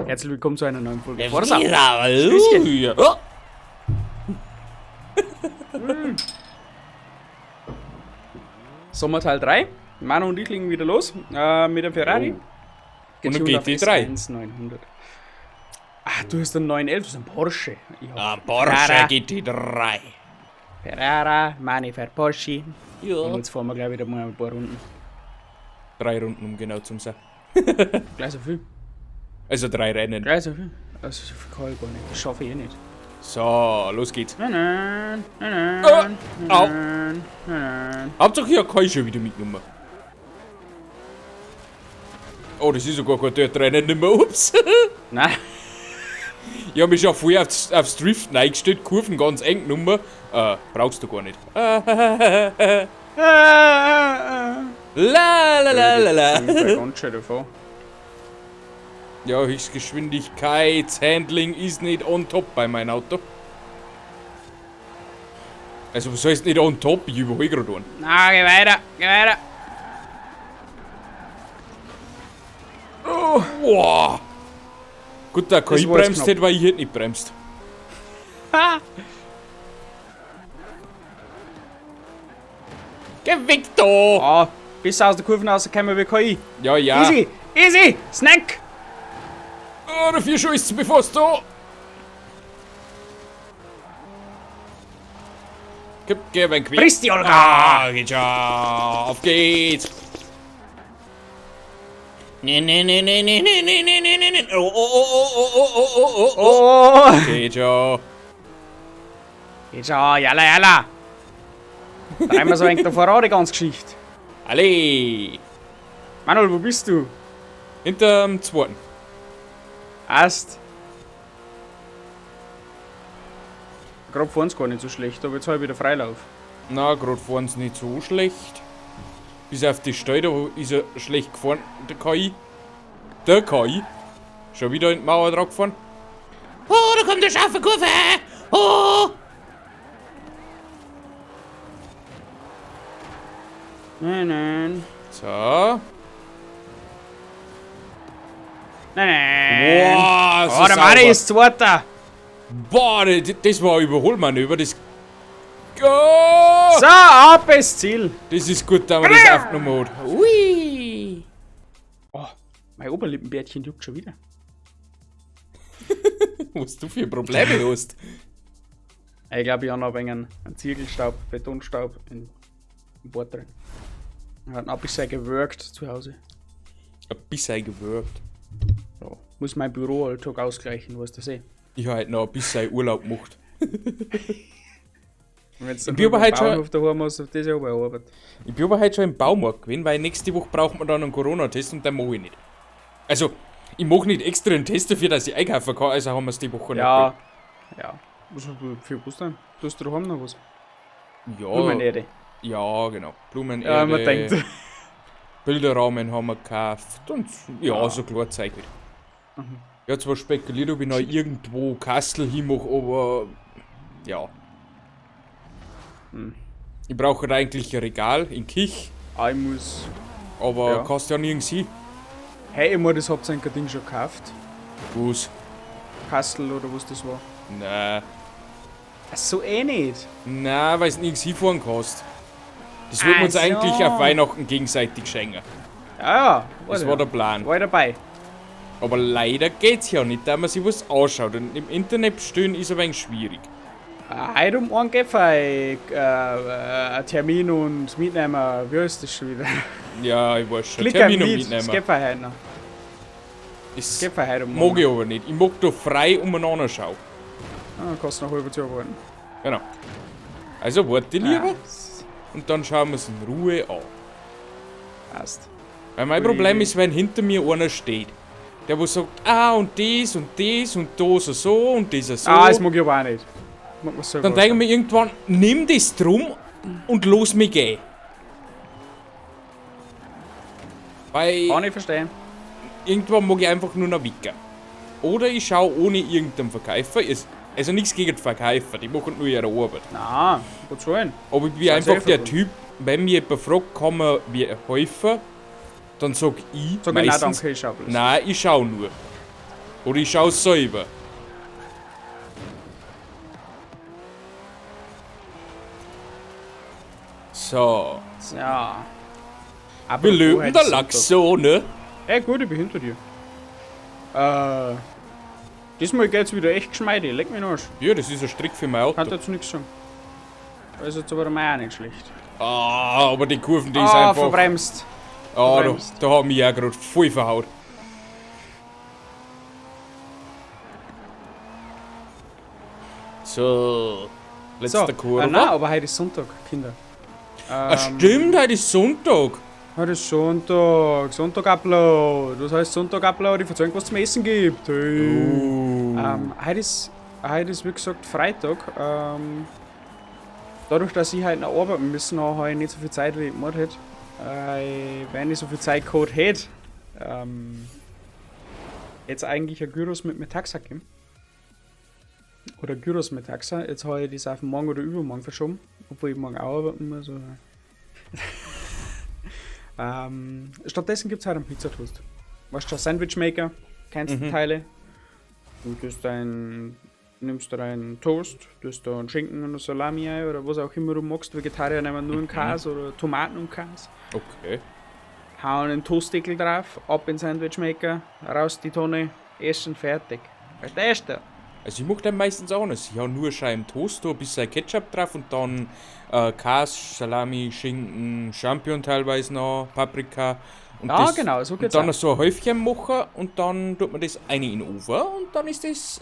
Herzlich willkommen zu einer neuen Folge Forza. Stößchen. Oh. Sommer Teil 3. Manu und ich legen wieder los mit dem Ferrari. Oh. Und Getuned einem auf GT3. S1 900. Ah, du hast einen 911, das ist ein Porsche. Ich hab Ah, Porsche Ferrara. GT3. Ferrara, Mani fährt Porsche. Ja. Und jetzt fahren wir gleich wieder mal ein paar Runden. 3 Runden, um genau zu sein. Gleich so viel. Also 3 Rennen. Gleich so viel. Also so viel kann ich gar nicht. Das schaffe ich eh nicht. So, los geht's. Nein, nein, nein, Ah, nein, au. nein, nein. Hauptsache, ich hab Kai schon wieder mitgenommen. Oh, das ist sogar kein Dirt-Rennen nicht mehr. Ups. Nein. Ich hab mich schon vorher aufs Driften eingestellt, Kurven ganz eng genommen. Brauchst du gar nicht. La la la la la. Ich bin ganz schön davon. Ja, Höchstgeschwindigkeitshandling ist nicht on top bei meinem Auto. Also, was heißt nicht on top? Ich überhole gerade einen. Na, geh weiter, geh weiter. Oh. Boah. Gut, da kann Das ich war jetzt bremst knapp. hätte, weil ich hätte nicht bremst. Ha. Geh weg da! Ah, bis aus der Kurve rauskommen wir KI. Ja, ja. Easy, easy, Snack! Oh, dafür schon ist es bevor es da. Gib, geh ein quer. Friss die Olga! Ah, geht schon. Auf geht's. Nee, nee, nee, nee, nee, nee, nee, nee, nee, nee, nee. Oh, oh, oh, oh, oh, oh, oh, oh, oh. Oh! Geht schon. Geht schon, jalla, jalla! Treiben wir so ein davor an, die ganze Geschichte. Alle. Manuel, wo bist du? Hinterm zweiten. Ast. Gerade vorne gar nicht so schlecht, aber jetzt hab ich wieder Freilauf. Na, grad fahren's nicht so schlecht. Bis auf die Stelle, da ist er schlecht gefahren, der KI. Der KI. Schon wieder in die Mauer drauf gefahren. Oh, da kommt eine scharfe Kurve! Oh! Nein, nein. So. Nein, nein. Boah, so Oh, der Manni sauber. ist Zweiter. Boah, das war ein Überholmanöver, das... Oh! So, ab ins Ziel. Das ist gut, dass man das aufgenommen hat. Ui! Oh, mein Oberlippenbärtchen juckt schon wieder. Was du für Probleme hast. Ich glaube, ich habe noch ein wenig einen Ziegelstaub, Betonstaub im Bart drin. Ich habe ein bisschen gewirkt zu Hause. Ein bisschen gewirkt. Ja, muss mein Büroalltag ausgleichen, weißt du eh. Ich habe heute noch ein bisschen Urlaub gemacht. Und wenn's dann Ich bin aber nur heute schon Bauernhof daheim hast, auf das ist aber Arbeit. Ich bin aber heute schon im Baumarkt gewesen, weil nächste Woche braucht man dann einen Corona-Test und den mache ich nicht. Also, ich mache nicht extra einen Test dafür, dass ich einkaufen kann, also haben wir es die Woche Ja, noch. ja. Was, für was denn? Du hast daheim noch was? Ja. Blumenerde. Ja, genau. Blumenerde. Ja, man denkt. Bilderrahmen haben wir gekauft und ja, Ja. so klar Zeug wieder. Ich hab zwar spekuliert, ob ich noch irgendwo Kastel hinmache, aber ja. Ich brauche halt eigentlich ein Regal in Kich, Ah, ich muss. aber Ja. kannst ja nirgends hin. Hey, ich mein, das habt ihr ein Ding schon gekauft. Was? Kastel oder was das war. Nein. Ach so, eh nicht. Nein, weil du nirgends hinfahren kannst. Das wollten wir uns Ach so. eigentlich auf Weihnachten gegenseitig schenken. Ja, ja. Das ich war ja. der Plan. War ich dabei. Aber leider geht's ja nicht, da man sich was anschaut. Und im Internet bestellen ist ein wenig schwierig. Heute um einen Geffei, Termin und Mitnehmer, wie heißt das schon wieder? Ja, ich weiß schon. Klick Termin und mit, das Mitnehmer. geht heute noch. Das Geht heute um mag einen. ich aber nicht. Ich mag da frei umeinander schauen. Ah, kostet noch halbe zu warten. Genau. Also warte lieber Ah, das und dann schauen wir es in Ruhe an. passt. Weil mein Ui. Problem ist, wenn hinter mir einer steht, der wo sagt, ah und das und das und das und so und das und so. Ah, das mag ich aber auch nicht. Mag man selber Dann denke ich mir irgendwann, nimm das drum und los mich gehen. Weil Kann ich verstehen. irgendwann mag ich einfach nur noch wicken. Oder ich schaue ohne irgendeinen Verkäufer. Also nichts gegen die Verkäufer, die machen nur ihre Arbeit. Na, was sollen? Aber ich bin Das ist einfach eh der verbunden. Typ, wenn mich jemand fragt, kann man wie helfen, dann sag ich Sag ich, nein, meistens, danke, ich schau bloß. nein, ich schau nur. Oder ich schau selber. So. Ja. Wir löten der Lachs so, ne? Ey, gut, ich bin hinter dir. Diesmal geht's wieder echt geschmeidig. Leck mich Arsch. Ja, das ist ein Strick für mein Auto. Kann dazu nichts sagen. Da ist jetzt aber auch nicht schlecht. Ah, aber die Kurven, die ist einfach... Verbremst. Ah, da haben mich auch gerade voll verhaut. So, letzte so, Kurve. Nein, aber heute ist Sonntag, Kinder. Stimmt, heute ist Sonntag. Heute ist Sonntag. Sonntag-Upload. Was heißt Sonntag-Upload? Ich verzeihe, was es zum Essen gibt. Hey. Heute ist, wie gesagt, Freitag. Dadurch, dass ich heute noch arbeiten müssen, habe ich nicht so viel Zeit, wie ich gemacht hätte. Wenn ich so viel Zeit gehabt hätte, jetzt eigentlich ein Gyros mit Metaxa gegeben. Oder Gyros mit Taxa. Jetzt habe ich das auf morgen oder übermorgen verschoben. Obwohl ich morgen auch arbeiten muss. Stattdessen gibt es heute einen Pizzatoast. Weißt du, Sandwichmaker, kennst du Teile. Du tust nimmst da einen Toast, tust da einen Schinken und eine Salami ein oder was auch immer du magst. Vegetarier nehmen nur einen Käse oder Tomaten und Käse. Okay. Hauen einen Toastdeckel drauf, ab in den Sandwichmaker, raus die Tonne, essen, fertig. Verstehst du? Also ich mache dann meistens auch nicht. Ich hau nur Scheiben Toast, ein bisschen Ketchup drauf und dann Käse, Salami, Schinken, Champignon teilweise noch, Paprika. Und ja, das, genau, so geht's und dann auch. noch so ein Häufchen machen und dann tut man das eine in den Ofen und dann ist das...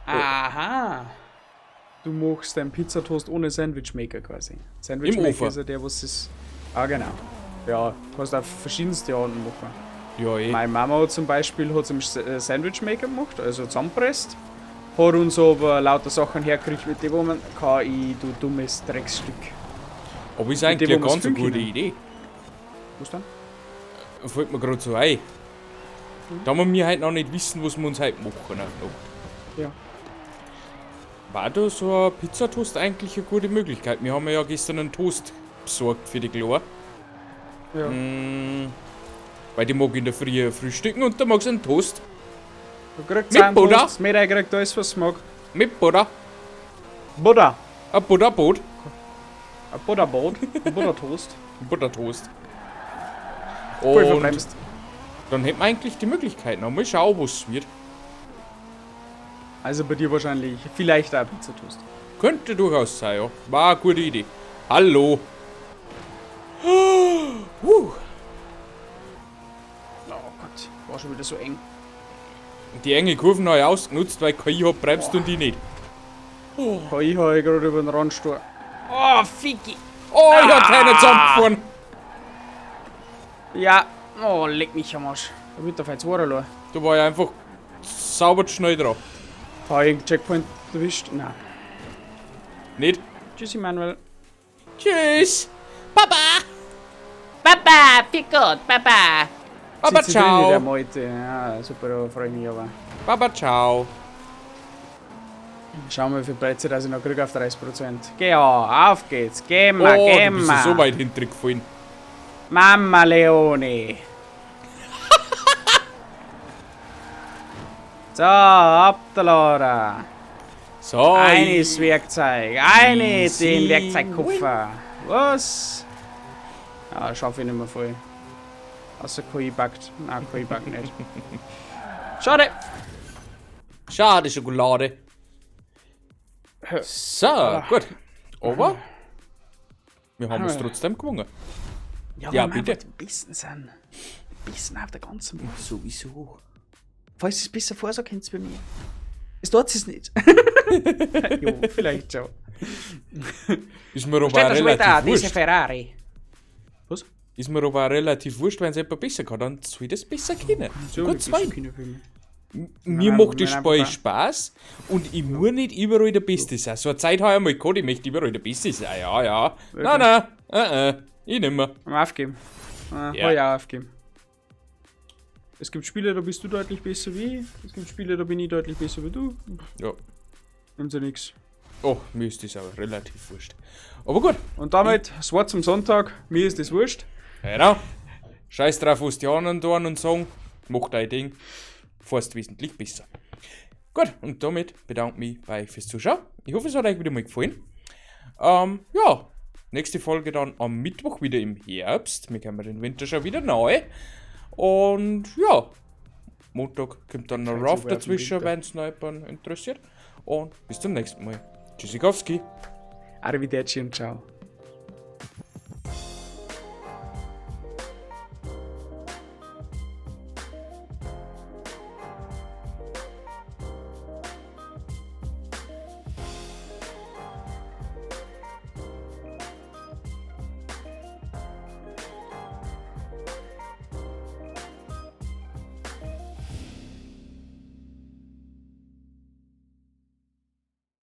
Aha! Du machst deinen Pizzatoast ohne Sandwichmaker quasi. Sandwichmaker ist ja der, was ist... Ah, genau. Ja, kannst auf verschiedenste Arten machen. Ja, eh. Meine Mama hat zum Beispiel hat's im Sandwichmaker gemacht, also zusammengepresst. Hat uns aber lauter Sachen hergekriegt, mit dem man KI, du dummes Drecksstück. Aber ist eigentlich dem, eine ganz gute Idee. Was dann? Fällt mir gerade so ein. Da wir heute noch nicht wissen, was wir uns heute machen. Ja. War da so ein Pizzatoast eigentlich eine gute Möglichkeit? Wir haben ja gestern einen Toast besorgt für die Kleine. Ja. Weil die mag in der Früh frühstücken und da mag sie einen Toast. Du kriegst mit Butter. Toast, mit kriegt alles, was mag. Mit Butter. Butter. Ein Butterbrot. Ein Butterbrot. Ein Buttertoast. Ein Buttertoast. Voll Und verbremst. dann hätten wir eigentlich die Möglichkeit. Noch mal schauen, was es wird. Also bei dir wahrscheinlich vielleicht auch Pizzatoast. Könnte durchaus sein, ja. War eine gute Idee. Hallo. Oh Gott, war schon wieder so eng. Die enge Kurven habe ich ausgenutzt, weil KI hat bremst und die nicht. Oh. KI habe ich gerade über den Rand gestoßen. Oh, Ficky! Oh, ich hab keinen zusammengefahren! Ja, oh, leck mich am Arsch. Da wird auf zwei allein. Da war ich einfach sauber schnell drauf. Habe ich einen Checkpoint erwischt? Nein. Nicht? Tschüssi, Manuel. Tschüss! Baba! Baba, viel gut, Baba! Baba, ciao! Der Meute. Ja, super, da freue ich mich aber. Baba, ciao! Schauen wir, wie viel Plätze dass ich noch kriege auf 30%. Geh ja, auf geht's! Geh mal, oh, geh du bist mal! ja so weit hinten gefallen. Mama Leone! So, ab der Laura! So, Eines Werkzeug, eine den Werkzeugkoffer. Was? Ja, schaffe ich nicht mehr voll. Außer KI backt. Nein, KI backt nicht. Schade! Schade, Schokolade. So, gut. Aber wir haben es trotzdem gewonnen. Ja, ja bitte. Die besten sind. Die besten auf der ganzen Welt. Sowieso. Falls es besser vorsagt, könnt ihr bei mir. Es tut es nicht. Jo, vielleicht schon. Ist mir aber Steht da schon wieder, relativ diese wurscht. Ferrari. Was? Ist mir aber auch relativ wurscht, wenn es jemand besser kann, dann soll das besser können. So, Gut, zwei. Mir Nein, macht das nein, Spiel einfach- Spaß und ich muss nicht überall der Beste sein. So eine Zeit habe ich einmal gehabt, ich möchte überall der Beste sein. Ja, ja. Nein, nein. Ich nimmer. Mal aufgeben. Ja. Ja, aufgeben. Es gibt Spiele, da bist du deutlich besser wie ich. Es gibt Spiele, da bin ich deutlich besser wie du. Ja. Nimmt ja nix. Oh, mir ist das aber relativ wurscht. Aber gut. Und damit, das Wort zum Sonntag. Mir ist das wurscht. Genau. Scheiß drauf, was die anderen tun und sagen. Mach dein Ding. Fährst wesentlich besser. Gut, und damit bedanke ich mich bei euch fürs Zuschauen. Ich hoffe, es hat euch wieder mal gefallen. Ja, nächste Folge dann am Mittwoch wieder im Herbst. Wir kommen den Winter schon wieder nahe. Und ja, Montag kommt dann noch Kein Raft Zufall auf den dazwischen, Winter. wenn es noch jemanden interessiert. Und bis zum nächsten Mal. Tschüssikowski. Arrivederci und ciao.